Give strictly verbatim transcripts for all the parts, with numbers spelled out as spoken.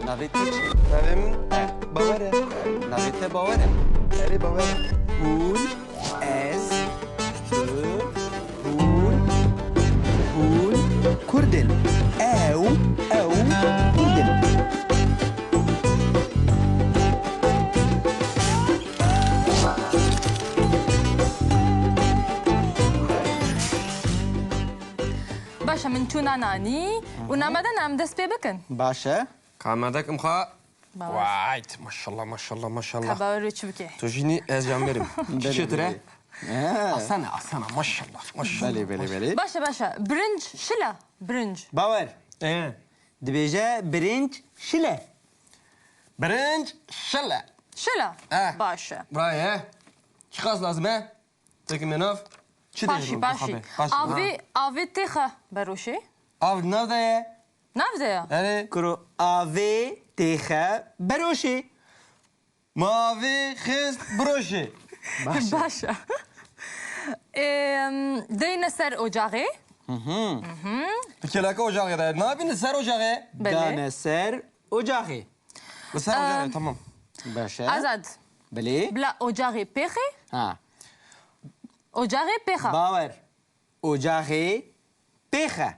Navê te çi? Navê min Bawer e. Navê te Bawer e? Erê, Bawer e. Hûn, ez, tu, hûn, hûn Kurd in. Ew, ew Kurd in. Baş e, min çûna nanî û namede em dest pê bikin. Baş e. Ka me dekim xwe. Bawer. Vay, maşallah, maşallah, maşallah. Ka Bawer wê çi bike? Tu jî nî, ez jî em verim. Çi Belê, çêtir e? belê. He. Asana, asana, maşallah, maşallah. Belê, belê, belê. Baş e, baş e. Birinc şile, birinc. Bawer. Ee. Dibêje birinc şile. Birinc şile. Şile. Eh. Baş e. Bravo, eh. Çiqas lazim e? Têkime nav. Çi Paşî, dêjin? Paşî. Paşî. Avê, avê têxe beroşê. Av nav de ye. Nav de ye? Erê. Kuro avê têxe beroşê. Ma avê xist biroşê. Baş e. Baş e. Em, deyne ser ocaxê. Hı hı. Hı hı. Di kêleka ocaxê de. Nabîne ser ocaxê. Belê. Dane ser ocaxê. Li ser ocaxê, Em, tamam. Baş e. Azad. Belê. Bila ocaxê pêxê. Ha. Ocaxê pêxa. Bawer. Ocaxê pêxe.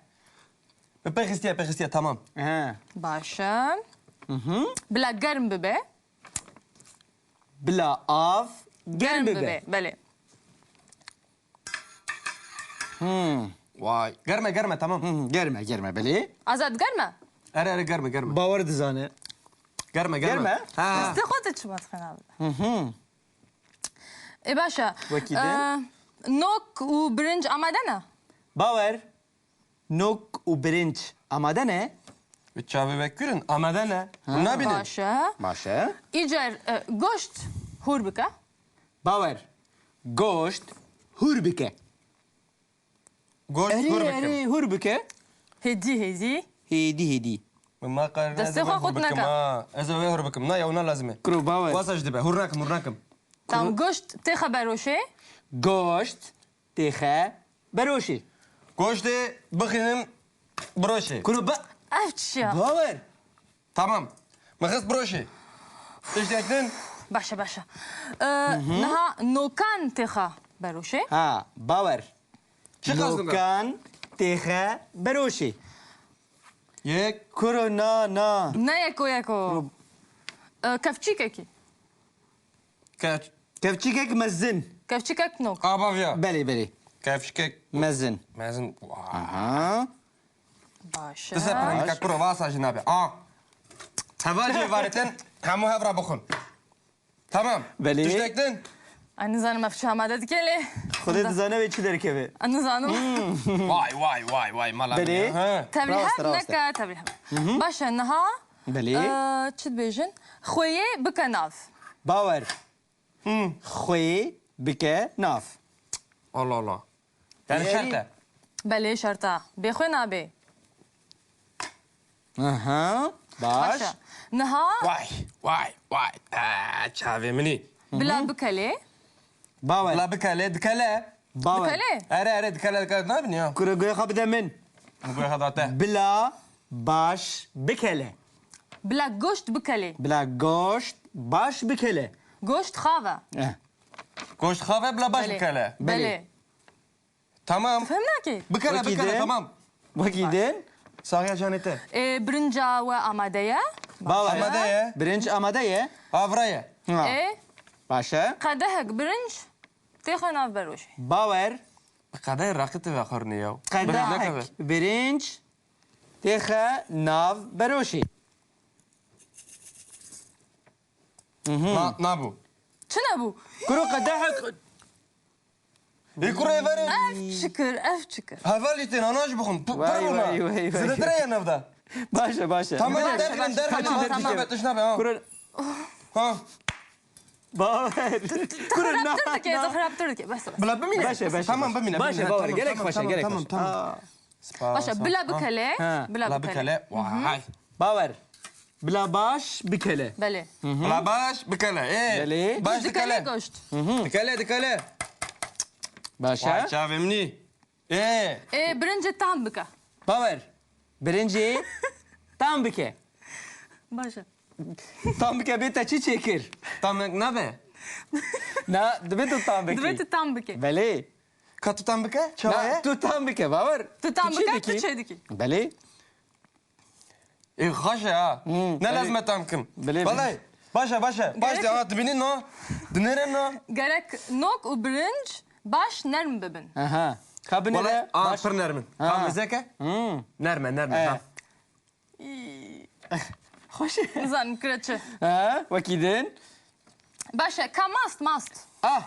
Pêxistiye, pêxistiye, tamam. He. Baş e. Hı hı. Bila germ bibe. Bila av germ Germ bibe. bibe, belê. Hmm. Vay. Germe, germe, tamam. Hı hı, germe, germe, belê. Azad germe. Erê, erê, germe, germe. Bawer dizane. Germe, germe. Germe? Ha. Destê xwe tu çima dixin abi? Hı hı. E, baş e. Wekî din? E, nok û birinc amade ne? Bawer. Nok û birinc amade ne? Bi çavê vekirin amade ne? Ha. Hûn nabînin? Baş e. Baş e. Îcar, e, goşt hûr bike. Bawer. Goşt hûr bike. Goşt Erê, hûr bikim. Erê, hûr bike. Hêdî, hêdî. Hêdî, hêdî. Min ma qal Destê ez ê xwe wê hûr qut bikim neke. Ha. Ez ê wê hûr bikim. Na, ya wina lazim e. Kuro Bawer. Wasa ji dibe. Hûr nakim, hûr nakim. Tam goşt têxe beroşê. Goşt têxe beroşê. Goştê bixînim biroşê. Kuro ba- Ev çi ya? Bawer. Tamam. Min xist biroşê. Tiştek din? Baş e, baş e. Ee, niha nokan têxa beroşê. Ha, Bawer. Çi qas nokan? Nokan têxe beroşê. Yek. Kuro na, na. Ne yeko yeko. Kuro- Ee, kevçîkekî. Kev- Kevçîkek mezin. Kevçîkek nok. A, bav ya. Belê, belê. Kevçîkek Mezin. Mezin. Vay. Aha. Baş e. Dise pirendika kuro vasa jî nabe. A. Heval jî varêtin hemû hev re bixwin. Tamam. Belê. Tiştek din? Ez nizanim ev çi amade dike lê. Xwedê dizane wê çi derkeve. Ez nizanim. Vay, vay, vay, vay, mala Belê. min ya. Ha. Tevlî Raweste, hev raweste. neke, tevlî hev. Baş e, niha, Belê. e, çi dibêjin? Xweyê bike nav. Bawer. Hı. Xweyê bike nav. Allah Allah. Yani Erê. şert e. Belê, şert e. Bê xwe nabê. Aha, baş. Baş e. Niha Vay, vay, vay. Aa, çavê min î. Bila bikelê. Bawer. Bila bikelê, dikele. Bawer. Bikelê. Erê, erê, dikele, dikele. Ne bin ya? Kuro guhê xwe bide min. Guhê xwe date. Bila baş bikele. Bila goşt bikelê. Bila goşt baş bikele. Goşt xav e. Eh. Goşt xav e, bila baş Belê. bikele. Belê. Belê. Tamam. Fem nakî. Bikele, Wekî bikele, din. tamam. Wekî din. Saxiya canê te. Ê, birinca we amade ye. Bawer. Amade ye. Birinc amade ye. Avra ye. Ha. Ê, Baş e. qedehek birinc têxe nav beroşê. Bawer. Qedehê raqî te ve xurne ya. Qedehek birinc têxe nav beroşê. Mhm. Na, nabû. Çi nebû? Kuro qedehek Ê kurê verê. Ev çikir, ev çikir. Hevalî tên, ana jî bixwin. P-, Vay, pir bûna. vay, vay, vay. Zêdetir e ya navda. Baş e, baş e. Tamam, Baş e, derkevin, baş e. derkevin. Tamam, Tişt tamam. nabe, tişt nabe, ha. Kuro Ha. Bawer. Kuro na, Xirabtir dike, na. tu xirabtir dike. Bes, bes. Bila bimîne. Baş e, baş e, Tamam, baş e. bimîne, Baş e, bimîne. Bawer, Tamam, gelek tamam, xweş e, tamam, gelek tamam, xweş e. tamam. Aa. Spas, Baş e, spas. bila Ha. bikele. Ha. Bila Bila bikele. bikele. Vay. Bawer. Bila baş bikele. Belê. Bila baş bikele. Ê. Belê. Baş Dikele dikele. goşt. Dikele, dikele. Baş Vay e. çavê min î. Ê. Ê, birincê tam bike. Bawer. Birincê tam bike. Baş e. Tam bike bê te çi çêkir? Tam nabe? Na, divê tu tam bikî. Divê tu tam bikî. Belê. Ka tu tam bike? Çawa ye? Na, tu tam bike, bawer. Tu tam bike, tu çê dikî. Belê. Ê, xweş e ha. Hmm, ne lazim e tam kim. Belê, belê. Vallahi, baş e, baş e. Baş de ha, dibînî no. Dinêre no. Gerek nok û birinc baş nerm bibin. Aha. Ka binêre. Vallahi, aa, baş. Pir nerm in. Ha. Ka mizek e? Hmm. Nerm e, nerm e. Eh. Ha. Xweş e. Nizanim kire çi. Ha, wekî din. Baş e, ka mast, mast. Ah.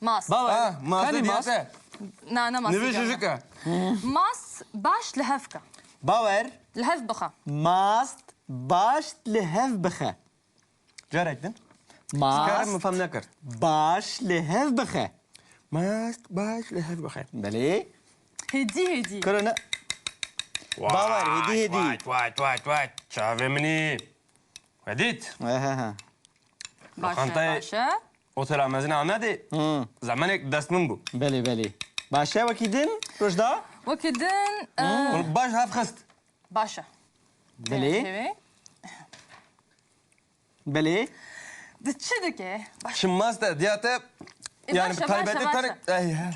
Mast. Bawer. Ah, mast. Kanî mast? Na, ne mast. Nivê jijik e. Mast baş li hev ke. Bawer. Li hev bixe. Mast baş li hev bixe. Carek din. Mast. Karim min fam nekir. Baş li hev bixe. Mast baş li hev bixe. Belê. Hêdî, hêdî. Kuro ne? Bawer, hêdî, hêdî. Vay, vay, vay, vay. Çavê min î. Wedît. Ehe, he. Baş e, baş e. Otela Mezin Amedê. Hmm. Zemanek dest min bû. Belê, belê. Baş e, wekî din, Rojda? Wekî din, e, hmm. Baş hev xist. Baş e. Belê. Tevê. Belê. Di çi dike? Baş. Çi mast e, diya te? E, yani baş e, taybetî baş e, tarik. Baş e. Ey, he.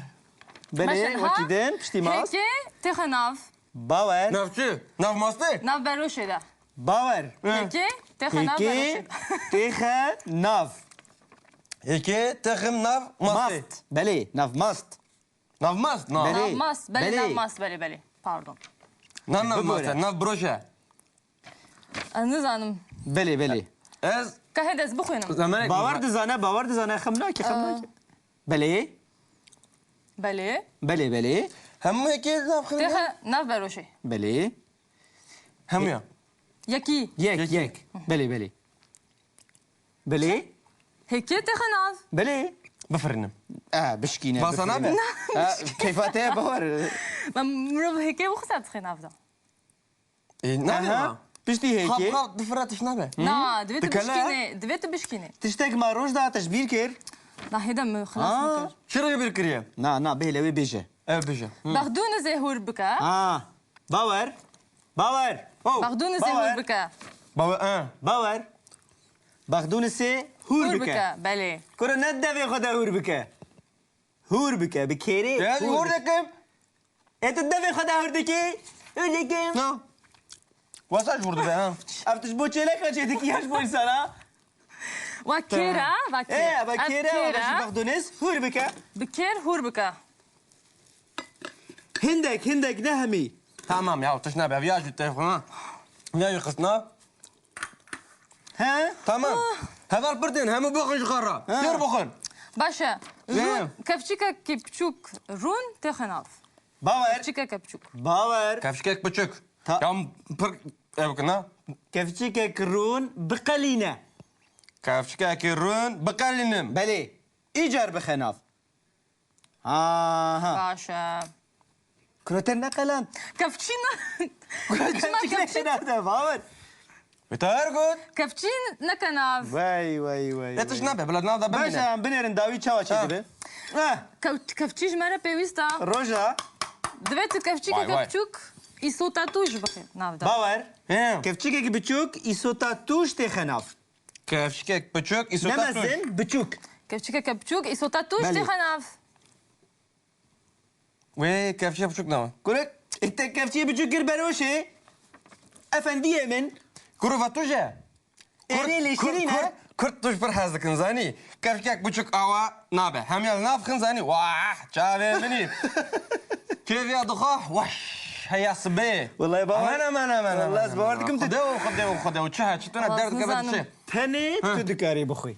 Belê, baş e, wekî din, piştî mast. Hêkê têxe nav. Bawer. Nav çi? Nav mastê? Nav beroşê de. Bawer. Hı. Hêkê têxe nav beroşê de. Hêkê têxe nav mastê. Mast. Belê, nav mast. Nav mast, nav. Belê. Nav mast, belê, belê. Nav mast, belê, belê. Pardon. Na nav mast e, nav broş e. Ez nizanim. Belê, belê. Ez. Ka hêdî ez bixwînim. Bawer dizane, bawer dizane, xem nake, xem nake. Belê. Belê. Belê, belê. Hemû yekê nav xemî. Têxe nav beroşê. Belê. Hemû ya. Yekî. Yek, yek. Belê, belê. Belê. Hêkê têxe nav. Belê. Bifirînim. E, bişkîne, bifirîne. Vasa nabe? E, keyfa te ye, bawer. Ma mirov hêkê bixwe dixê nav de. E, nabe ma. Piştî hêkê. Xap, xap, difire tişt nabe. Na, divê tu bişkînê, divê tu bişkînê. Tiştek ma roj da te ji bîr kir. Na, hêdî min xilas nekir. Çi re bîr kiriye? Na, na, bêle wê bêje. Ew bêje. Hı. Bexdûnizê hûr bike. Ha. Bawer. Bawer. Oh, bexdûnizê hûr bike. Bawer, e. Bawer. Bexdûnizê hûr bike. Hûr bike, belê. Kuro ne devê xwe de hûr bike. Hûr bike, bi kêrê. Ya, hûr bike. Hûr dikim. E, tu devê xwe de hûr dikî? Hûr dikim. Na. Wasa ji hûr dibe, ha. Ev tu ji bo çêleka çê dikî ya ji bo însana? Wa kêra, wa kêra. E, wa kêra, wa jî bexdûniz hûr bike. Bi kêr hûr bike. Hindek, hindek, ne hemî. Tamam ya, tişt nabe. Viya jî te xwe, ha. Viya jî xistna. He? Tamam. Ah. Heval pirtên, hemû bixin ji xwe re. He. Têr bixin. Baş e. He. Rûn, kevçikekî piçûk rûn têxe nav. Bawer. Kevçikeke piçûk. Bawer. Kevçikek piçûk. Ta- Ya pir ev kina. Kevçikek rûn biqelîne. Kevçikekî rûn biqelînim. Belê. Îcar bixe nav. Aha. Baş e. Kuro te neqeland. Kevçî ne? Çima kevçî? Kevçî ne de, bawer. Wê te her got. Kevçî neke nav. Vay, vay, vay, vay. Te tişt nabe, bila nav da bimîne. Baş e, em binêrin dawî çawa çêdibe. Ha. Kev-, kevçî ji me re pêwîst e. Roja. Divê tu kevçîkeke biçûk îsota tûj bixî nav de. Bawer. He. Kevçîkekî biçûk îsota tûj têxe nav. Kevçikek biçûk, îsota tûj. Ne mezin, biçûk. Kevçikeke biçûk, îsota tûj têxe nav. Wê kevçikek biçûk ne. Kurek, e, te kevçiyê biçûk kir beroşê. Efendiyê min. Kuro va tûj e. Êrê lê şirîn e. Kurd, Kurd tûj pir hez dikin, zanî. Kevçikek biçûk awa nabe. Hemiya li nav xin, zanî. Wah, çavê min î. Kêviya dixwe, weş, heya sibê. Wellahî bawer. Aman, aman, aman, aman. Wellahî ez bawer dikim tu. Xwedê û, Xwedê û, Xwedê û, çi he, çi tune derdikeve çi? Tenê tu dikarî bixwî.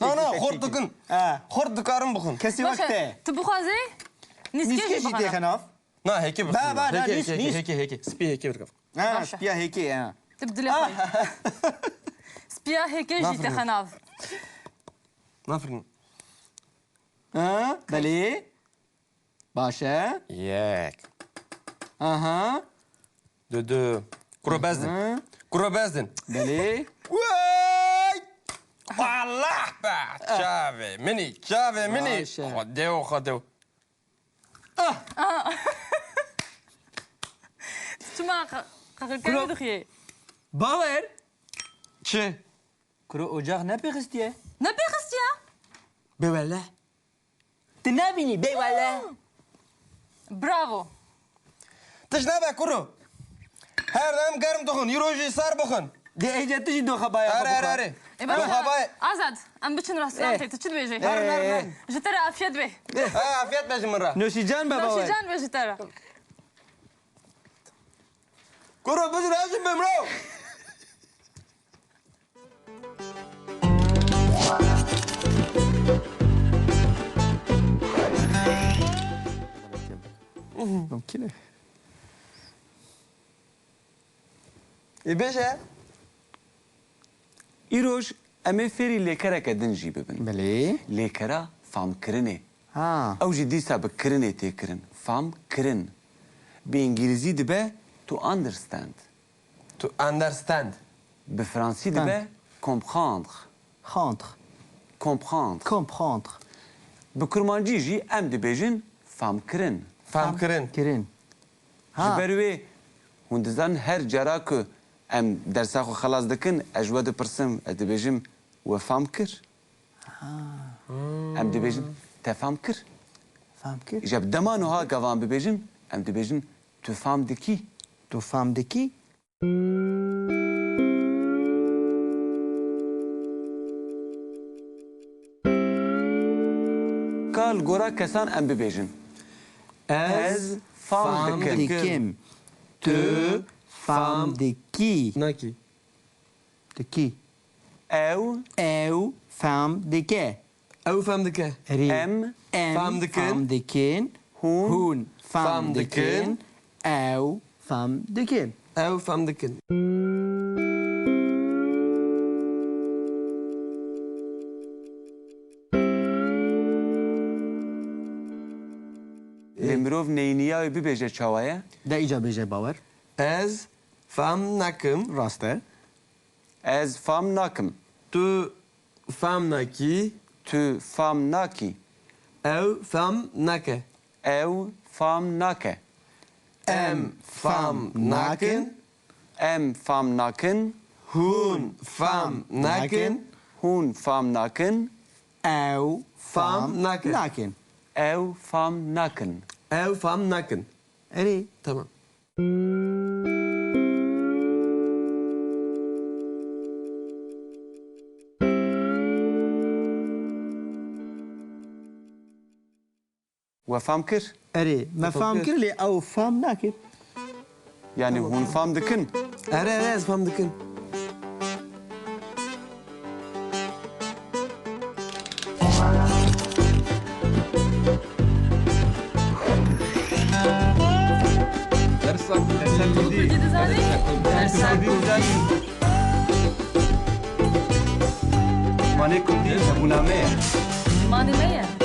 Na, na, xort dikin. Xort dikarin bixwin. Kesî wek te. Tu bixwazî, nîskê jî têxe nav. Na, hêkê bixwin. Ba, ba, na, nîsk, nîsk. Hêkê, hêkê, hêkê. Spî hêkê bixwin. Ha, spiya hêkê, ha. Tu bi dilê xwe. Spiya hêkê jî têxe nav. Nafirin. Ha, belê. Baş e. Yek. Aha. Du, du. Kuro bezdin. Aha. Kuro bezdin. Belê. Wey! Allah be! Çavê min î, çavê min î. Baş e. Xwedê û, Xwedê û. Ah! Çima qa-, qaqilkerî dixiyê? Bawer. Çi? Kuro ocax nepêxistiye? Nepêxistiye? Bê wele. Tu nabînî, bê wele. Bravo. Tişt nabe kuro. Her dem germ dixwin, îro jî sar bixwin. Dê êca tu jî doxa baya xwe bixwe. Erê, erê, erê. Ê, baş e. Doxa baya. Azad, em biçin restorantê, tu çi dibêjî? Herin, herin, herin. Ji te re afiyet be. Ha, afiyet be ji min re. Noşîcan be bawê. Noşîcan be ji te re. Kuro, bijin, ez jî bimro. Mumkin e. Ê, bêje. Îroj em ê fêrî lêkereke din jî bibin. Belê. Lêkera famkirinê. Ha. Ew jî dîsa bi kirinê tê kirin. Famkirin. Bi îngilîzî dibe to understand. To understand. Bi fransî dibe comprendre. Comprendre. Comprendre. Comprendre. Bi kurmancî jî em dibêjin famkirin. Famkirin. Kirin. Ha. Ji ber wê hûn dizanin her cara ku em dersa xwe xelas dikin, ez ji we dipirsim, ez dibêjim we fam kir. Ha. Em dibêjin te fam kir. Fam kir. Îja bi dema niha gava em bibêjin, em dibêjin tu fam dikî. Tu fam dikî. Ka li gora kesan em bibêjin. Ez fam dikim. Tu fam dikî. Nakî. Dikî. Ew. Ew fam dike. Ew fam dike. Erê. Em. Em fam dikin. Fam dikin. Hûn. Hûn fam dikin. Ew fam dikin. Ew fam dikin. Lê mirov neyniya wê bibêje çawa ye? De îca bêje bawer. Ez fam nakim. Rast e. Ez fam nakim. Tu fam nakî. Tu fam nakî. Ew fam nake. Ew fam nake. Em fam nakin. Em fam nakin. Hûn fam nakin. Hûn fam nakin. Ew fam nakin. Ew fam nakin. Ew fam nakin. Erê. Tamam. We fam kir? Erê, me fam kir, lê ew fam nakin. Yanî hûn fam dikin? Erê, erê, ez fam dikin. Dersa Kurdî. Kurdî dizanî? Dersa Kurdî. Zimanê Kurdî hebûna me ye. Zimanê me ye.